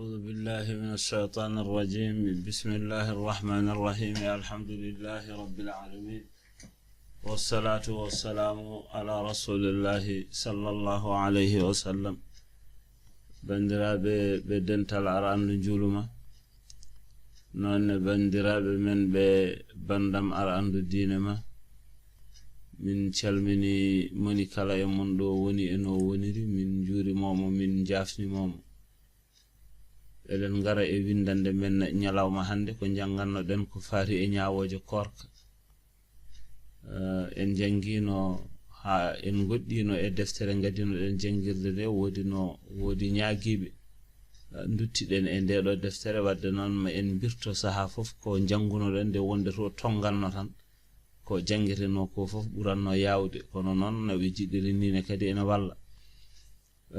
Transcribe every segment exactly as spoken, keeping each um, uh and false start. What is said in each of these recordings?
أعوذ بالله من الشيطان الرجيم. بسم الله الرحمن الرحيم. الحمد لله رب العالمين. والصلاة والسلام على رسول الله صلى الله عليه وسلم. Banndiraaɓe ɓe dental ar anndu njuulu ma, noon ne banndiraaɓe men ɓe banndam ar anndu diine ma, min calmini moni kala e mon ɗo woni e no woniri, min njuurimomo, min njaafnimomo. Eɗen ngara e winndande men ñalawma hannde ko njanngannoɗen ko faati e ñaawooje koorka. Eh, en njanngiino haa en ngoɗɗiino e deftere ngadinoɗen janngirde nde, woodi no, woodi ñaagiiɓe. Eh, nduttiɗen e nde ɗo deftere, wadde noon ma en mbirto sahaa fof ko njanngunoɗen nde wonde to tonnganno tan, ko janngetenoo ko fof ɓuratno yaawde, kono noon no ɓe jiɗiri nii ne kadi ene walla.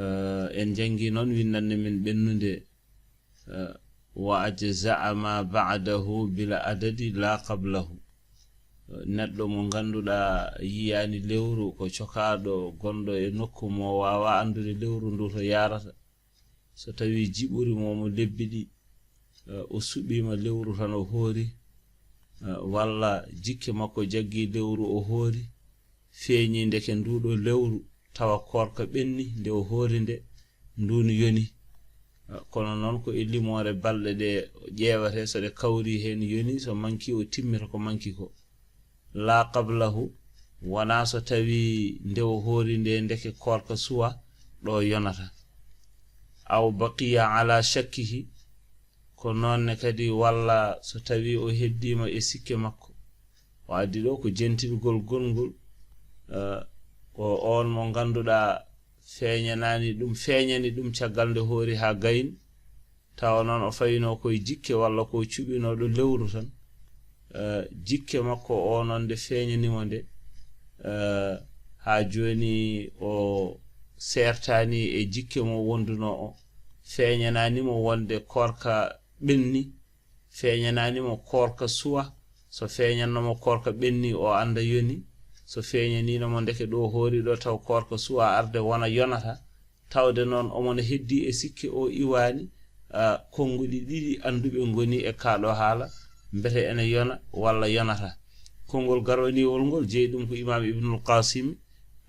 Eh, en njanngi noon winndannde men ɓennunde, eh, "Wa ajza'a ma ba'dahu bila adadi la qablahu." Eh, neɗɗo mo ngannduɗaa yiyaani lewru, ko cokaaɗo gonɗo e nokku mo waawaa anndude lewru ndu to yaarata. So tawii jiɓori mo mo lebbi ɗi, eh, o suɓiima lewru tan o hoori, eh, walla jikke makko jaggi lewru o hoori, feeñi ndeke nduɗo lewru tawa koorka ɓenni nde o hoori nde, ndun yoni. Eh, kono noon ko e limoore balɗe ɗe ƴeewate, so ɗe kawri heen yoni, so manki o timmita ko manki ko. La qablahu, wonaa so tawii nde o hoori nde ndeke koorka suwa ɗo yonata. Aw baqiya ala shakkihi, ko noon ne kadi walla so tawii o heddiima e sikke makko. O addi ɗo ko jentirgol gonngol, eh, ko oon mo ngannduɗaa feeñanaani ɗum, feeñani ɗum caggal nde hoori haa gayni, tawa noon o fayinoo koye jikke walla ko cuɓinooɗo lewru tan. Eh, jikke makko o noon nde feeñani mo nde, eh, haa jooni o seertaani e jikke mo wondunoo o, feeñanaani mo wonde koorka ɓenni, feeñanaani mo koorka suwa. So feeñanno mo koorka ɓenni, o annda yoni. So feeñaniino mo ndeke ɗo hoori ɗo taw koorka suwa arde wona yonata, tawde noon omo no heddi e sikke o iwaani, ah, konnguɗi ɗiɗi annduɓe ngoni e kaa ɗo haala, mbete ene yona walla yonata. Konngol garoniwol ngol jeyi ɗum ko Imaam Ibnul Qaasimi,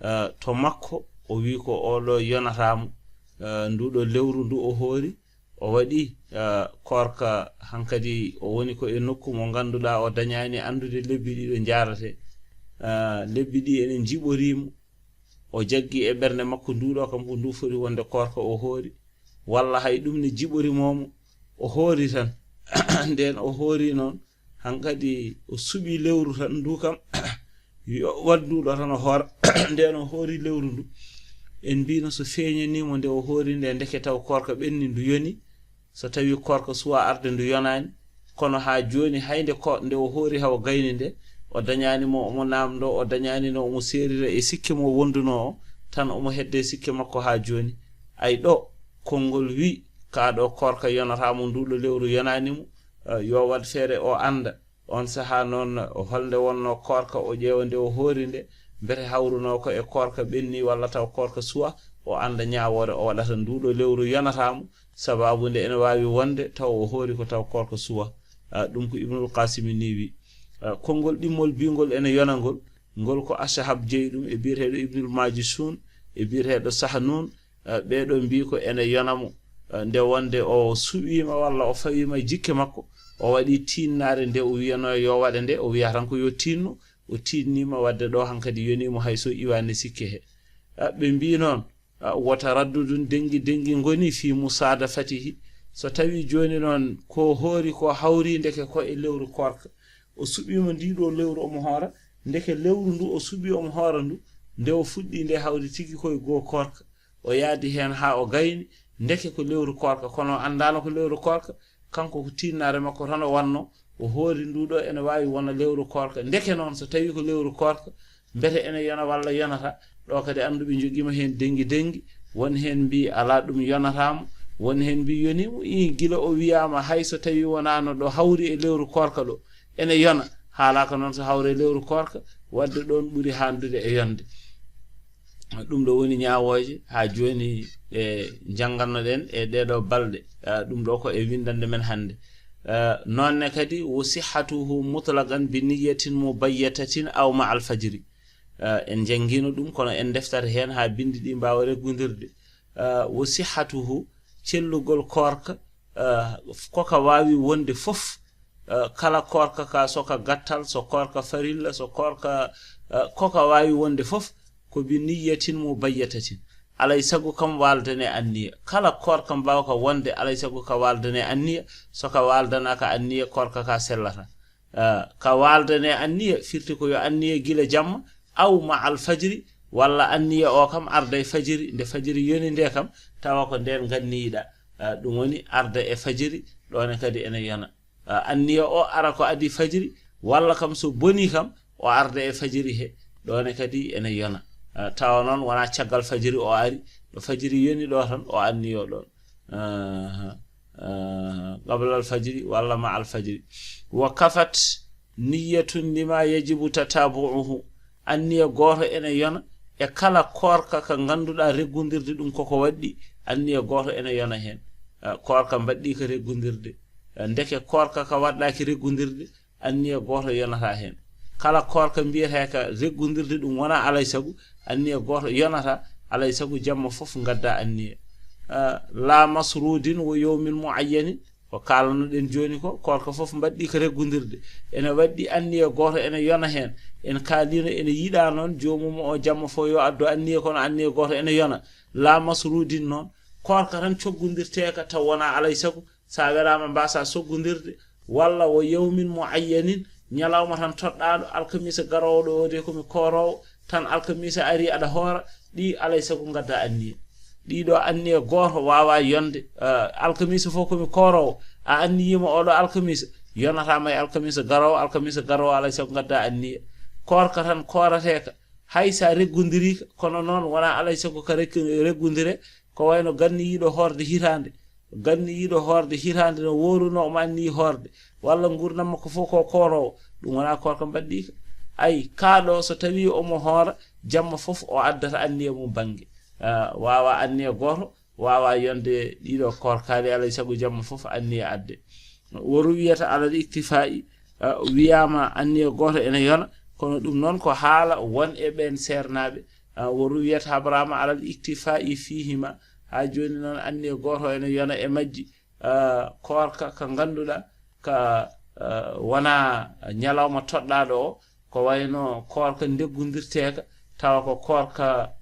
ah, to makko o wi ko oɗo yonataamo, ah, nduɗo lewru ndu o hoori, o waɗi, ah, koorka hankadi o woni ko e nokku mo ngannduɗaa o dañaani anndude lebbi ɗi ɗo njaarate. Ah, lebbi ɗi ene njiɓoriimo, o jaggi e ɓernde makko nduɗo kam ko ndu foti wonde koorka o hoori, walla hay ɗum ne jiɓorimomo, o hoori tan. Nden o hoori noon, hankadi o suɓi lewru tan ndu kam, yo waɗ nduɗo tan o hoora. Nden o hoori lewru ndu. En mbino so feeñanimo nde o hoori nde, ndeke taw koorka ɓenni ndu yoni, so tawi koorka suwa arde ndu yonaani, kono haa jooni hay nde ko, nde o hoori hawa gayni nde, o dañaani mo omo naamndo, o dañaani no omo seerira e sikke mo wondunoo o, tan omo hedde sikke makko haa jooni. Ay ɗo, konngol wi, kaa ɗo koorka yonataamo nduɗo lewru yonaani mo, eh, yo waɗ feere o annda. On sahaa noon, holnde wonnoo koorka, o ƴeewa nde o hoori nde, mbete hawrunoo ko e koorka ɓenni walla taw koorka suwa, o annda ñaawoore o waɗata nduɗo lewru yonataamo, sababu nde ene waawi wonde taw o hoori ko taw koorka suwa. Ah, ɗum ko Ibnul Qaasimi ni wi. Ah, konngol ɗimmol bingol ene yona ngol, ngol ko Ashahab jeyi ɗum e biyeteeɗo Ibnul Majishun, e biyeteeɗo Sahnun, ah, ɓeeɗo mbi ko ene yona mo, ah, nde wonde o suɓiima walla o fawiima e jikke makko, o waɗi tinnaare nde o wiyano yo waɗe nde, o wiya tan ko yo tinno, o tinnima wadde ɗo hankadi yonimo hay so iwani sikke he. Ah, ɓe mbi noon, ah, wa taraddudun, dengi dengi ngoni fi musadafatihi. So tawi jooni noon ko hoori ko hawri ndeke ko e lewru koorka, o suɓiima ndiɗo lewru omo hoora, ndeke lewru ndu o suɓi omo hoora ndu, nde o fuɗɗi nde hawri tigi koye goo koorka, o yaadi heen haa o gayni, ndeke ko lewru koorka, kono o anndaano ko lewru koorka, kanko ko tinnaare makko tan o wanno, o hoori nduɗo ene waawi wona lewru koorka. Ndeke noon so tawi ko lewru koorka, mbete ene yona walla yonata, ɗo kadi annduɓe njogiima heen dengi dengi, won heen mbi alaa ɗum yonataamo, won heen mbi yoniimo, ii gila o wiyaama hay so tawi wonaano ɗo hawri e lewru koorka ɗo, ene yona, haalaaka noon so hawri e lewru koorka, wadde ɗoon ɓuri haandude e yonde. Ɗum ɗo woni ñaawooje haa jooni ɗe njanngannoɗen e ɗee ɗoo balɗe. Ah, ɗum ɗo ko e winndannde men hannde. Ah, noon ne kadi, wo sihhatuhu mutlaqan bi niyyatin mubayyatatin aw ma al fajri. Ah, en njanngiino ɗum, kono en ndeftata heen haa binndi ɗi mbaawa reggondirde. Ah, wo sihhatuhu, cellugol koorka, ah, ko ka waawi wonde fof, ah, kala koorka ka, so ka gattal, so koorka farilla, so koorka, ah, ko ka waawi wonde fof, ko bi niyyatin mubayyatatin. Alay sago kam waaldanee anniya. Kala koorka mbaawka wonde, alay sago ka waaldanee anniya. So ka waaldanaa ka anniya, koorka ka sellata. Ah, ka waaldanee anniya, firti ko yo anniya gila jamma, aw ma al fajri, walla anniya o kam arda e fajiri, nde fajiri yoni nde kam, tawa ko ndeen nganniyiɗa. Ah, ɗum woni arda e fajiri, ɗone kadi ene yona. Ah, anniya o ara ko adii fajiri, walla kam so bonii kam, o arda e fajiri he, ɗone kadi ene yona. Ah, tawa noon wonaa caggal fajiri o ari, ɗo fajiri yoni ɗo tan, o anniyo ɗon. Aha. Ah, qabla al fajri walla ma al fajri. Wa kafat niyyatun lima yajibu tatabu'uhu. Anniya gooto ene yona e kala koorka ka ngannduɗaa reggondirde ɗum koko waɗɗi, anniya gooto ene yona heen. Ah, koorka mbaɗɗi ka reggondirde. Ah, ndeke koorka ka waɗɗaaki reggondirde, anniya gooto yonata heen. Kala koorka mbiyetee ka reggondirde ɗum wonaa alay sago, anniya gooto yonata, alay sago jamma fof ngadda anniya. Ah, la masrudin wo yawmin muayyanin, ko kaalanoɗen jooni ko, koorka fof mbaɗɗi ko reggondirde. Ene waɗɗi anniya gooto ene yona heen. En kaaliino ene yiɗaa noon joomum o jamma fof yo addu anniya, kono anniya gooto ene yona. La masrudin noon, koorka tan coggondirteeka taw wonaa alay sago, sa welaama mbaasa soggondirde, walla wo yawmin muayyanin, ñalawma tan toɗɗaaɗo, alkamisa garoowo ɗo o de ko mi kooroowo, tan alkamisa ari aɗa hoora, ɗi alay sago ngadda anniya. Ɗiɗo anniya gooto waawa yonde, ah, alkamisa fof ko mi kooroowo, a anniyiima oɗo alkamisa, yonataama e alkamisa garoowo, alkamisa garoowo alay sago ngadda anniya. Koorka tan koorateeka, hay sa reggondiriika, kono noon wonaa alay sago ka rek-, reggondire, ko wayno ganniyiiɗo hoorde hitaande. Ganniyiiɗo hoorde hitaande no wooruno omo anniyi hoorde, walla nguurndam makko fof ko kooroowo, ɗum wonaa koorka mbaɗɗiika. Ay, kaaɗo so tawii omo hoora, jamma fof o addata anniya mum bannge. Ah, waawa anniya gooto, waawa yonde ɗiɗo koorkaali, alay sago jamma fof anniya adde. Wo ruwiyata alal iktifaa'i, ah, wiyaama anniya gooto ene yona, kono ɗum noon ko haala won e ɓeen seernaaɓe. Ah, wo ruwiyata habraama alal iktifaa'i fiihima, haa jooni noon anniya gooto ene yona e majji. Ah, koorka ka ngannduɗaa ka, ah, wonaa ñalawma toɗɗaaɗo o, ko wayno koorka ndeggondirteeka, tawa ko koorka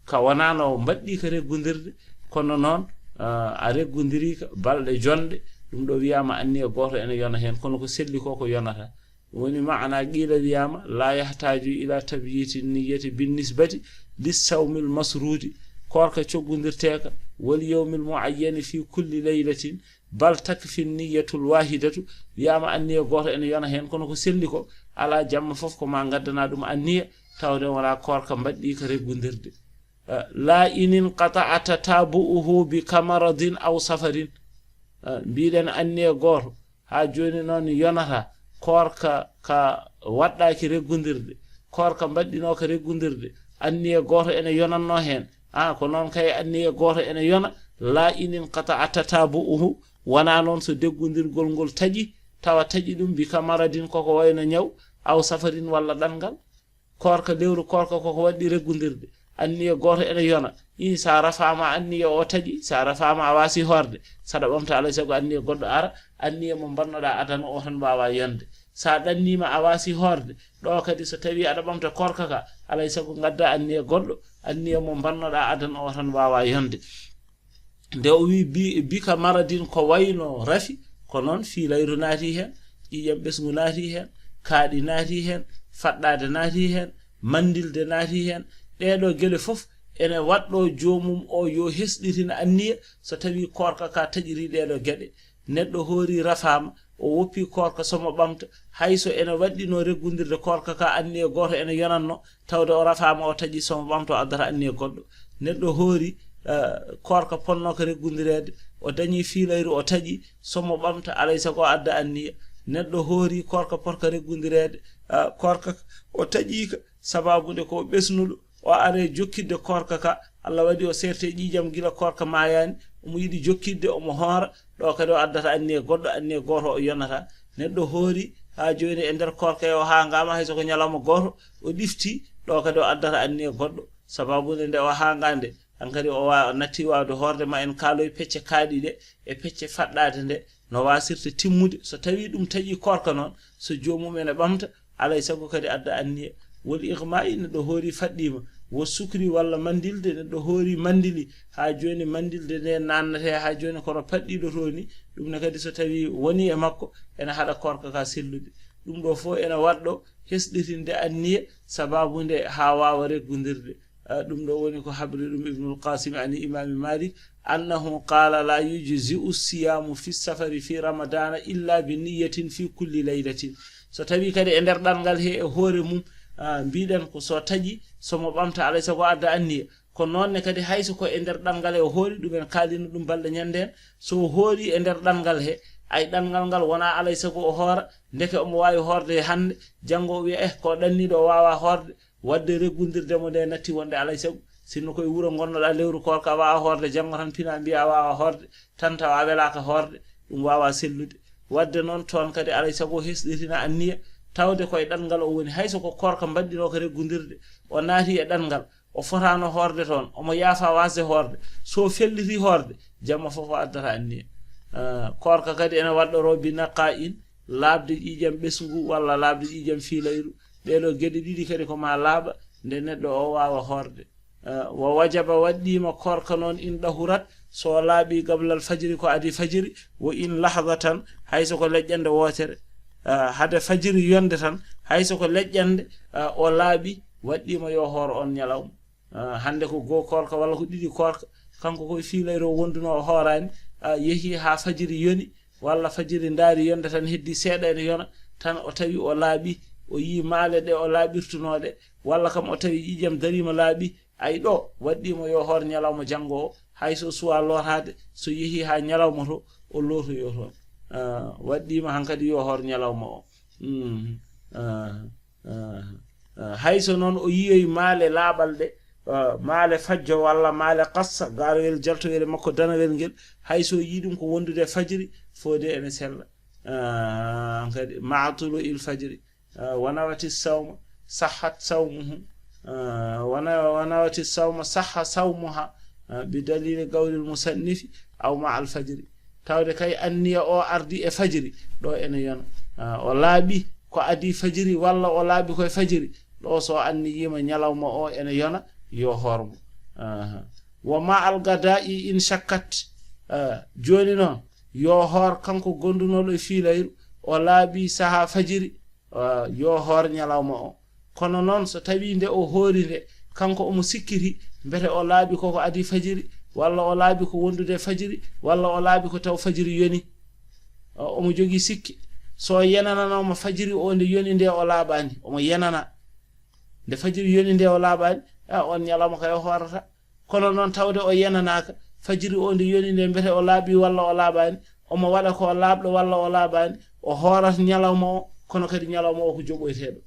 ka wonaano mbaɗɗi ka reggondirde, kono noon, ah, a reggondiriika balɗe jonɗe, ɗum ɗo wiyaama anniya gooto ene yona heen, kono ko selli ko ko yonata. Woni maana qiila wiyaama, la yahtaju ila tabyiti niyyati bin nisbati lis sawmil masrudi, koorka coggondirteeka, wal yawmil muayyani fi kulli laylatin, bal takfi niyyatul wahidatu, wiyaama anniya gooto ene yona heen, kono ko selli ko, alaa jamma fof ko ma ngaddana ɗum anniya, tawde wonaa koorka mbaɗɗi ka reggondirde. Ah, la in inqata'a tatabu'uhu bi kamaradin aw safarin. Ah, mbiɗen anniya gooto, haa jooni noon yonata koorka ka waɗɗaaki reggondirde, koorka mbaɗɗinooka reggondirde, anniya gooto ene yonanno heen. Ah, ko noon kay anniya gooto ene yona, la in inqata'a tatabu'uhu, wonaa noon so deggondirgol ngol taƴi, tawa taƴi ɗum bi kamaradin koko wayno ñaw, aw safarin walla ɗanngal. Koorka lewru koorka koko waɗɗi reggondirde, anniya gooto ene yona. Ii, sa rafaama anniya o taƴi, sa rafaama a waasi hoorde, saɗa ɓamta alay sago anniya goɗɗo ara, anniya mo mbannoɗaa adana o tan mbaawa yonde. Sa ɗanniima a waasi hoorde, ɗo kadi so tawii aɗa ɓamta koorka ka, alay sago ngadda anniya goɗɗo, anniya mo mbannoɗaa adana o tan mbaawa yonde. Nde o wi bi, bika maradin ko wayno rafi, ko noon fiilayru naati heen, ƴiiƴam ɓesngu naati heen, kaaɗi naati heen, faɗɗaade naati heen, manndilde naati heen. Ɗeeɗo gele fof ene waɗɗo joomum o yo hesɗitin anniya so tawii koorka ka taƴirii ɗeeɗo geɗe. Neɗɗo hoori rafaama, o woppi koorka somo ɓamta, hay so ene waɗɗino reggondirde koorka ka anniya gooto ene yonanno, tawde o rafaama o taƴi somo ɓamta o addata anniya goɗɗo. Neɗɗo hoori, eh, koorka ponnooka reggondireede, o dañi fiilayru o taƴi somo ɓamta alay sago o adda anniya. Neɗɗo hoori koorka potka reggondireede, eh, koorka o taƴiika sababu nde ko o ɓesnuɗo, O are jokkitde koorka ka, Allah waɗi o seerte ƴiiƴam gila koorka maayaani, omo yiɗi jokkitde, omo hoora, ɗo kadi o addata anniya goɗɗo, anniya gooto o yonata. Neɗɗo hoori haa jooni e nder koorka he o haangaama, hay so ko ñalawma gooto o ɗifti, ɗo kadi o addata anniya goɗɗo. Sababu nde, nde o haangaa nde, hankadi o wa-, o natti waawde hoorde, ma en kaaloy pecce kaaɗi ɗe e pecce faɗɗaade nde, no waasirta timmude. So tawii ɗum taƴii koorka noon, so joomum ene ɓamta, alay sago kadi adda anniya. Wal ighma'i, neɗɗo hoori faɗɗiima. Wa sukri, walla manndilde, neɗɗo hoori manndili, haa jooni manndilde nde naannatee haa jooni kono paɗɗiiɗo to ni, ɗum ne kadi so tawii wonii e makko, ene haɗa koorka ka sellude. Ɗum ɗo fof ene waɗɗo hesɗitinde anniya, sababu nde haa waawa reggundirde. Ah, ɗum ɗo woni ko habri ɗum Ibnul Qasim ani Imami Malik, annahu qala la yujzi'u siyamu fi safari fi ramadana illa bi niyyatin fi kulli laylatin. So tawi kadi e nder ɗanngal he e hoore mum, ah, mbiɗen ko so taƴi, so mo ɓamta alay sago adda anniya. Ko noon ne kadi hay so ko e nder ɗanngal he o hoori, ɗum en kaalino ɗum balɗe ñande en, so o hoori e nder ɗanngal he, ay ɗanngal ngal wona alay sago o hoora, ndeke omo waawi hoorde hannde, janngo o wiya, eh, ko ɗanniiɗo o waawa hoorde, waɗde reggundirde mo nde natti wonde alay sago. Sinno koye wuro ngonnoɗa lewru koorka a waawa hoorde, janngo tan pina mbiya a waawa hoorde, tan tawa a welaaka hoorde, ɗum waawa sellude. Waɗde noon toon kadi alay sago hesɗitina anniya, tawde koye ɗanngal o woni, hay so ko koorka mbaɗɗinooka reggundirde, o naati e ɗanngal, o fotaano hoorde toon, omo yaafa waasde hoorde, so felliti hoorde, jamma fof o addata anniya. Ah, koorka kadi ene waɗɗoroo bi naqa'in, laaɓde ƴiiƴam ɓesngu walla laaɓde ƴiiƴam fiilayru. Ɗee ɗoo geɗe ɗiɗi kadi ko ma laaɓa nde neɗɗo o waawa hoorde. Ah, wa wajaba, waɗɗiima koorka noon in ɗahurat, so laaɓi qablal fajri, ko adii fajiri, wa in lahzatan, hay so ko leƴƴannde wootere. Ah, hade fajiri yonde tan, hay so ko leƴƴannde, ah, o laaɓi, waɗɗiima yo hoor oon ñalawma. Ah, hannde ko goo koorka walla ko ɗiɗi koorka, kanko koye fiilayro wondunoo o hooraani, ah, yehi haa fajiri yoni, walla fajiri ndaari yonde tan heddii seeɗa ene yona, tan o tawi o laaɓi, o yii maale ɗe o laaɓirtunoo ɗe, walla kam o tawi ƴiiƴam dariima laaɓi, ay ɗo waɗɗiimo yo hoor ñalawma janngo o, hay so suwaa lootaade, so yehi haa ñalawma to, o lootoyo toon. Ah, waɗɗiima hankadi yo hoor ñalawma o. Mm. Ah, ah, ah, hay so noon o yiyoy maale laaɓal ɗe, ah, maale fajjo walla maale qassa, gaarowel jaltowel e makko danawel ngel, hay so yii ɗum ko wondude e fajiri, fof de ene sella. Ah, hankadi, ma'a tulu'il fajri. Ah, wa nawati sawma, sahhat sawmuhu. Ah, wa na-, wa nawati sawma, sahha sawmuha. Ah, bi dalili qawlil musannifi, aw ma'al fajri. Tawde kay anniya o ardi e fajiri, ɗo ene yona. Ah, o laaɓi ko adii fajiri, walla o laaɓi koye fajiri, ɗo so anniyiima ñalawma o ene yona, yo hoor mo. Aha. Wa ma'al gada'i in shakkat. Ah, jooni noon, yo hoor kanko gondunooɗo e fiilayru, o laaɓi saha fajiri, ah, yo hoor ñalawma o. Kono noon, so tawii nde o hoori nde, kanko omo sikkiti, mbete o laaɓi koko adii fajiri, walla o laaɓi ko wondude e fajiri, walla o laaɓi ko taw fajiri yoni. Ah, omo jogii sikki. So yenananooma fajiri o nde yoni nde o laaɓaani, omo yenana. Nde fajiri yoni nde o laaɓaani, ah, on ñalawma kay o hoorata. Kono noon tawde o yenanaaka, fajiri o nde yoni nde mbete o laaɓi walla o laaɓaani, omo waɗa ko o laaɓɗo walla o laaɓaani, o hoorata ñalawma o, kono kadi ñalawma o ko joɓoyteeɗo.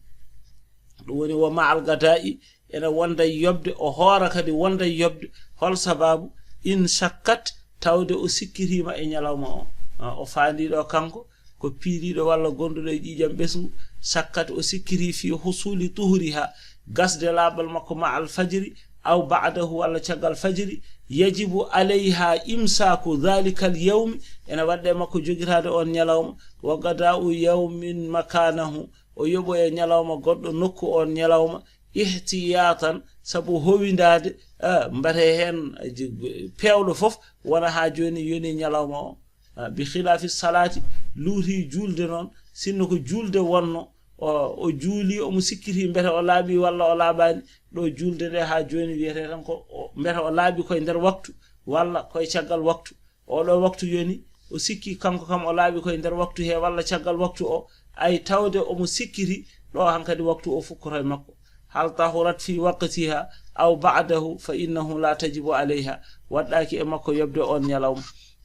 Ɗum woni wo ma'al gada'i, ene wonda yoɓde, o hoora kadi wonda yoɓde. Hol sababu? In shakkat, tawde o sikkitiima e ñalawma o. Ah, o faandiiɗo kanko, ko piiriiɗo walla gonduɗo e ƴiiƴam ɓesngu, shakkat, o sikkiti fi husuli tuhuriha, gasde laaɓal makko, ma'al fajri, aw ba'dahu, walla caggal fajri, yajibu alayha imsaku dhalikal yawmi, ene waɗde e makko jogitaade on ñalawma, wa qada'u yawmin makanahu, o yoɓoya ñalawma goɗɗo nokku on ñalawma, ihtiyatan, sabu howindaade, eh, mbate heen, eh, ji-, peewɗo fof wona haa jooni yoni ñalawma o. Ah, bi khilafi salati, luuti juulde noon, sinno ko juulde wonno, o, o juuli, omo sikkiti mbete o laaɓi walla o laaɓaani, ɗo juulde nde haa jooni wiyetee tan ko o, mbete o laaɓi koye nder waktu walla koye caggal waktu. Oɗo waktu yoni, o sikki kanko kam o laaɓi koye nder waktu he walla caggal waktu o, ay tawde omo sikkiti ɗo hankadi waktu o fukkoto e makko. Hal tahurat fi waqtiha aw ba'dahu fa innahu la tajibu alayha. Waɗɗaaki e makko yoɓde on ñalawma.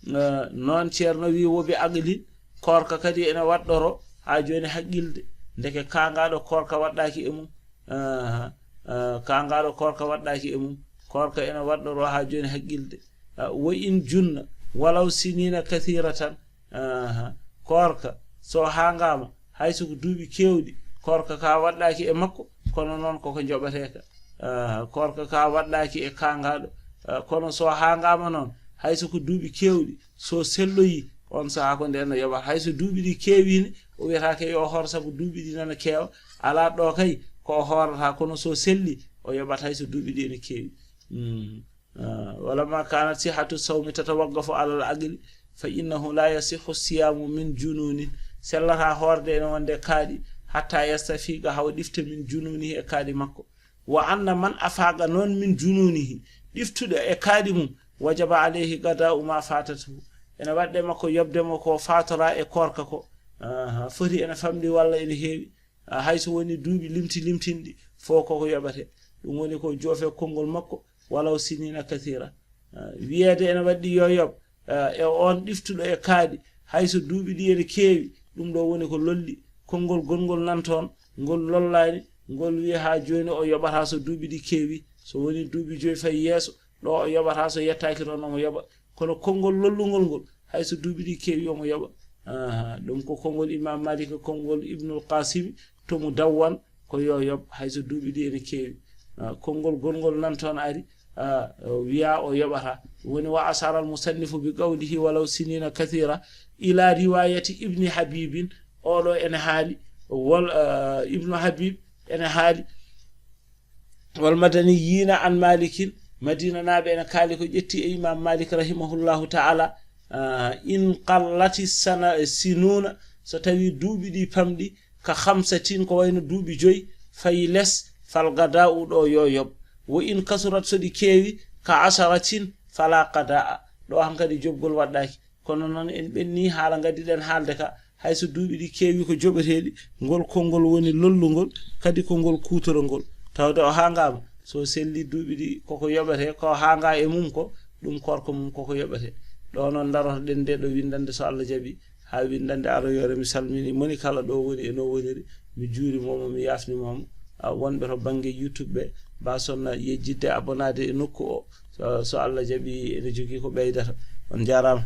Eh, noon Ceerno wi, wo bi aqlin, koorka kadi ene waɗɗoro haa jooni haqqilde. Ndeke kaangaaɗo koorka waɗɗaaki e mum. Aha. Kaŋŋaaɗo koorka waɗɗaaki e mum. Koorka ena waɗɗoroo haa jooni haqqilde. Wa in junna walaw sinina kathiratan. Koorka so haangaama, hay so ko duuɓi keewɗi, koorka ka waɗɗaaki e makko, kono noon koko njoɓateeka. Koorka ka waɗɗaaki e kaŋŋaaɗo. Kono so haangaama noon, hay so ko duuɓi keewɗi, so selloyi, on sahaa ko ndeen no yoɓata. Hay so duuɓi ɗi keewii ne, o wiyataake yo o hoor sabu duuɓi ɗi nana keewa. Alaa, ɗo kay ko o hoorata, kono so selli, o yoɓat hay so duuɓi ɗi ene keewi. Walamma kanat sihatu sawmi tatawaggafu alal aqli, fa innahu la yasihu siyamu min jununin. Sellata hoorde ene wonde kaaɗi, hatta yastafiqa, hawa ɗifta, min jununihi, e kaaɗi makko. Wa anna man afaqa, noon min jununihi, ɗiftuɗo e kaaɗi mum, wajaba alayhi qada'u ma fatatuhu, ene waɗɗe makko yoɓde mo ko faatora e koorka ko. Foti ene famɗi walla ene heewi. Hay so woni duuɓi limti limtinɗi, fof koko yoɓate. Ɗum woni ko joofe konngol makko, walaw sinina kathira. Wiyeede ene waɗɗi yo yoɓ e on ɗiftuɗo e kaaɗi, hay so duuɓi ɗi ene keewi, ɗum ɗo woni ko lolli. Konngol gongol nan toon, ngol lollaani, ngol wiya haa jooni o yoɓata so duuɓi ɗi keewi. So woni duuɓi joyi fayi yeeso, ɗo o yoɓata, so yettaaki toon omo yoɓa. Kono konngol lollungol ngol, hay so duuɓi ɗi keewi omo yoɓa. Ɗum ko konngol Imam Malik, konngol Ibnul Qasimi to Mudawwan, ko yo yoɓ hay so duuɓi ɗi ene keewi. Konngol gongol nan toon ari, wiya o yoɓata. Woni wa ashara al musannifu bi qawlihi walaw sinina kathira ila riwayati Ibni Habibin. Oɗo ene haali wol Ibnu Habib ene haali wal madaniyina an Malikin. Madinanaaɓe ene kaali ko ƴetti e Imam Malik rahimahullahu ta'ala. In qallati sana sinuna, so tawi duuɓi ɗi pamɗi, ka khamsatin, ko wayno duuɓi joyi, fayi les, fal qada'u, ɗo yo yoɓ. Wa in kasurat, so ɗi keewi, ka asharatin, fala qada'a, ɗo hankadi joɓgol waɗɗaaki. Kono noon en ɓenni haala, ngaddiɗen haalde ka, hay so duuɓi ɗi keewi ko joɓeteeɗi, ngol konngol woni lollungol, kadi ko ngol kuutorongol. Tawde o haangaama, so selli duuɓi ɗi koko yoɓete, ko haanga e mum ko, ɗum koorka mum koko yoɓete. Ɗo noon darotoɗen nde ɗo winndannde, so Allah jaɓi, haa winndannde aroyoore. Mi salmini moni kala ɗo woni e no woniri, mi juurimooma, mi yaafnimooma. Wonɓe to bannge YouTube ɓe, ba sonna yejjitde abonnaade e nokku o. So, so Allah jaɓi, ene jogii ko ɓeydata. On njaaraama.